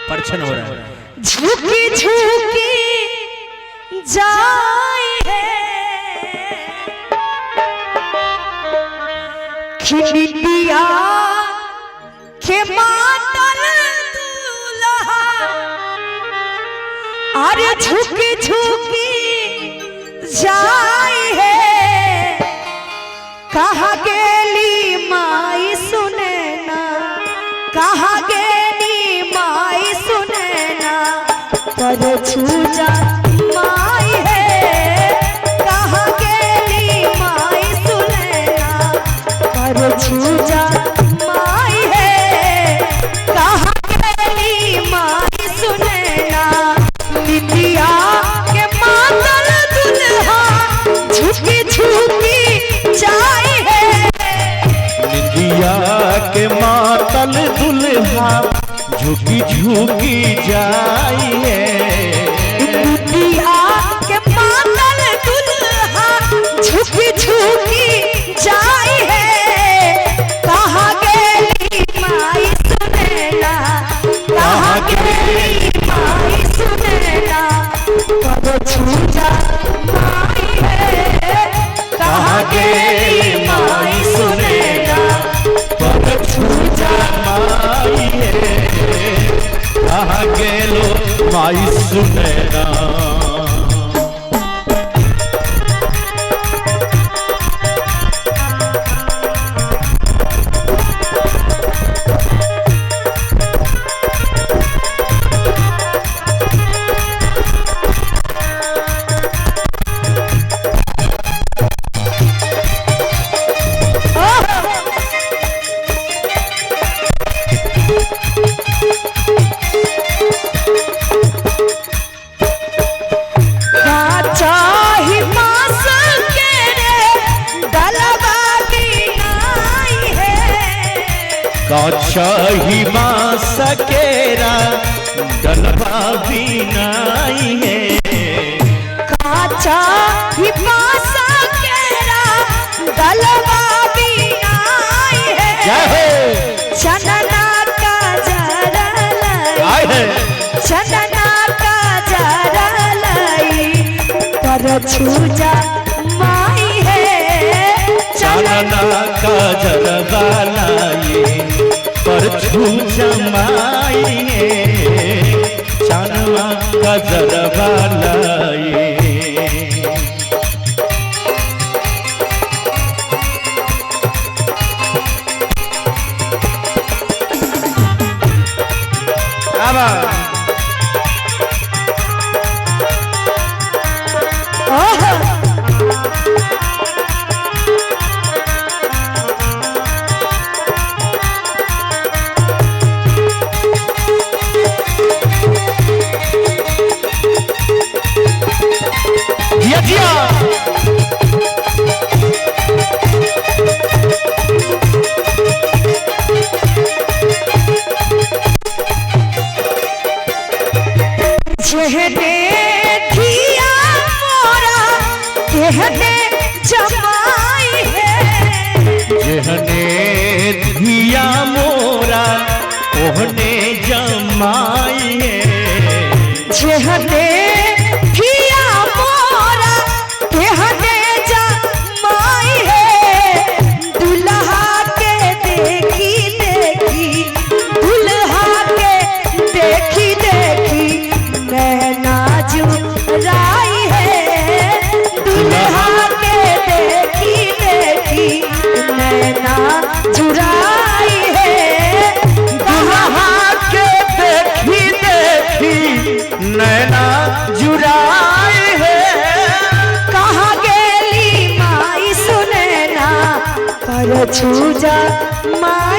परछन हो रहा है। झुकी झुकी जाए है खिलिया के मातल दूल्हा, अरे झुकी झुकी जाए है। कहाँ गेली माई सुनैना, कहाँ गेली माई सुनैना, पर छूजा माई है। कहाँ गेली माई सुनैना, पर छूजा माई है। कहाँ गेली माई सुनैना, नितिया के मातल दुल्हा झुकी झुकी जाए है। निंदिया के मातल दुल्हा झुकी झुकी जाई है। नितिया के मातल दुल्हा झुकी झुकी जाए है। कहाँ गेली माई सुनैना, कहाँ गेली माई सुनैना, पर छूजा माई है। कहाँ गेली माई सुनैना, पर छूजा माई है। कहाँ गेलो माई सुनैना। चाही मास के रे डलवा की नाई है। काछही बांस केरा डलवा बिनाई है। काचा ही मास केरा डलवा की नाई है। जय हो। चनना का जरा आए लाई, है। चनना का जरा लाई, पर छूजा माई है। चनना चानना का जरवा लाई पर छूजा माई है। चानना का जरवा लाई। आवा ओहो जिया जिया। जेहने धिया मोरा तेहने जमाई है। जेहने धिया मोरा ओहने जमाई है। जेहने धिया मोरा तेहने जमाई है। दुल्हा के देखी देखी, दुल्हा के देखी देखी नैना जुराई है। दुल्हा के देखी देखी नैना जुराई है। दुल्हा के देखी देखी नैना जुराई है। कहाँ गेली माई सुनैना, पर छूजा माई